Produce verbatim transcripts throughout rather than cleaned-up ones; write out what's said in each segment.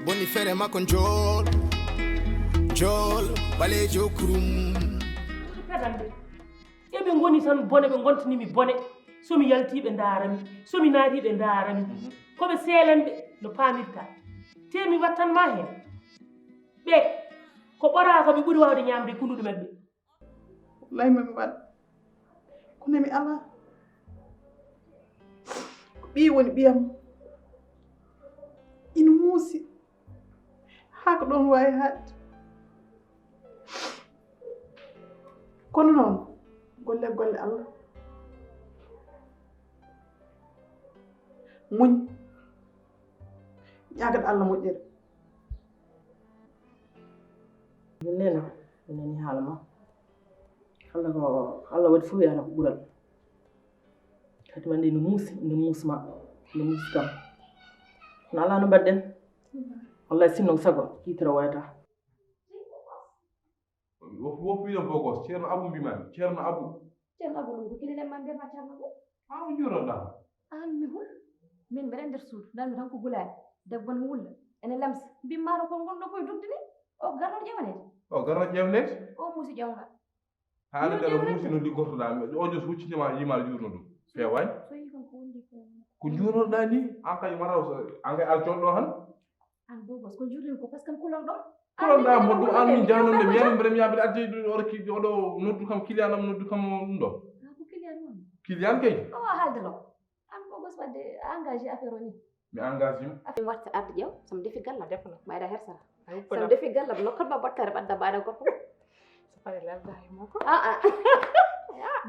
Boni feere makko njool, njool, ɓaleejo kurum. Kadande. Eɓe ngoni tan bone, ɓe ngontini mi bone. So mi yaltii ɓe ndaara mi, so mi naatii ɓe ndaara mi. Ko ɓe seelanɓe no paamirta. Te mi wattan ma heen. Ɓe, ko ɓoraa ko ɓe ɓuri waawde ñaamde kunduɗe maɓɓe. Wallahi mami waɗ, kono mi alaa. Ko ɓii woni ɓiyam. Ina muusi haa ko ɗoon waawi haaɗde. Kono noon, golle golle Allah. Muñ, ñaagat Allah moƴƴere. Min nena, mi nani haala ma. Allah ko, Allah waɗi fof yana ko ɓural. Kadi wande ene muusi, ene muusma, ene muusi kam. Kono alaa no mbaɗɗen. Wallahi sinno ko sago, yitoro wayata. Wof wof wiya bogos, Ceerno Abu mbimami, Ceerno Abu. Ceerno Abu ɗum ko kinen en ma mbiyata Ceerno Abu. Haa o juuroɗa. Aan mi hul, min mbeɗa nder suudu, nanmi tan ko gulaali, debbo ne wulla, ene lamsa, mbimma to ko ngonɗo koye dugde ni, o garno ƴewanede. O garno ƴewnede? O muusi ƴewngal. Haala nde ɗo muusi no liggortoɗa, ojo so huccinima yima juurno ɗum. Fewaani? So yi kon ko wondi ko. Ko juurnoɗa ni, an kay mataw, an kay alcoɗo han. Aan bogos, ko juurnin ko parce que kulon ɗo. Kulon ɗa mo ɗum an min jahanonde mi yani mbeɗa mi yaɓe adde oɗo ki oɗo noddu kam client am noddu kam ɗum ɗo. Ko client on. Client kay. Awa haalde lo. Aan bogos wadde engagé affaire o ni. Mi engagé mo. Affaire watta arde ƴeew, somi defi gallam. Defno. Mayɗa hersara. Ay Somi defi gallam, nokkat ma bottare ɓadda mbaɗa gorko. So fare lalda e mo ko. Ah ah.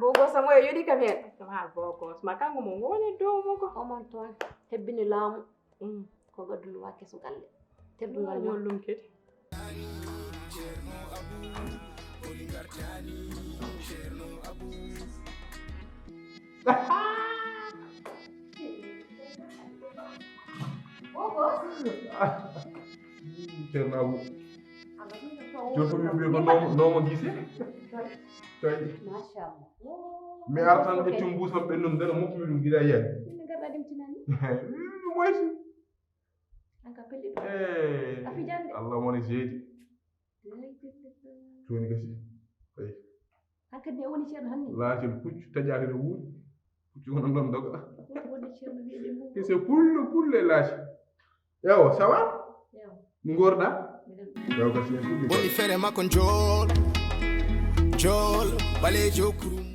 Bogos mo e yoɗi kam heen. Ma bogos, ma kanko mo ngoni dow mo ko. Omon toon, hebbini laamu. Ko gadduno wa keso galle. Teddungal Ngol ngol. Lum kedi. Ceerno Abu. Jooni fof min mbiya ko nomo nomo gise. Coy. Machallah. Mi artan ƴettum mbusam ɓennum ndena mofmi ɗum gila yiyan. Min garɗa ɗimtinani. Moysi. Anka pelli ɗum. Eh. A fijande. Allah woni jeedi. Jooni gasi. Ay. Hankadi ne woni ceerno hanni. Laatin puccu taƴaaki no wuuri. Puccu wona ɗon doga. Woni ceerno wiyeɗe mum. Kese pullo pullo e laaci. Yawo sawa. Yaw. Ngorɗa. Miɗen. Yaw gasi en ɗum. Boni feere makko njool, njool, ɓaleejo kurum.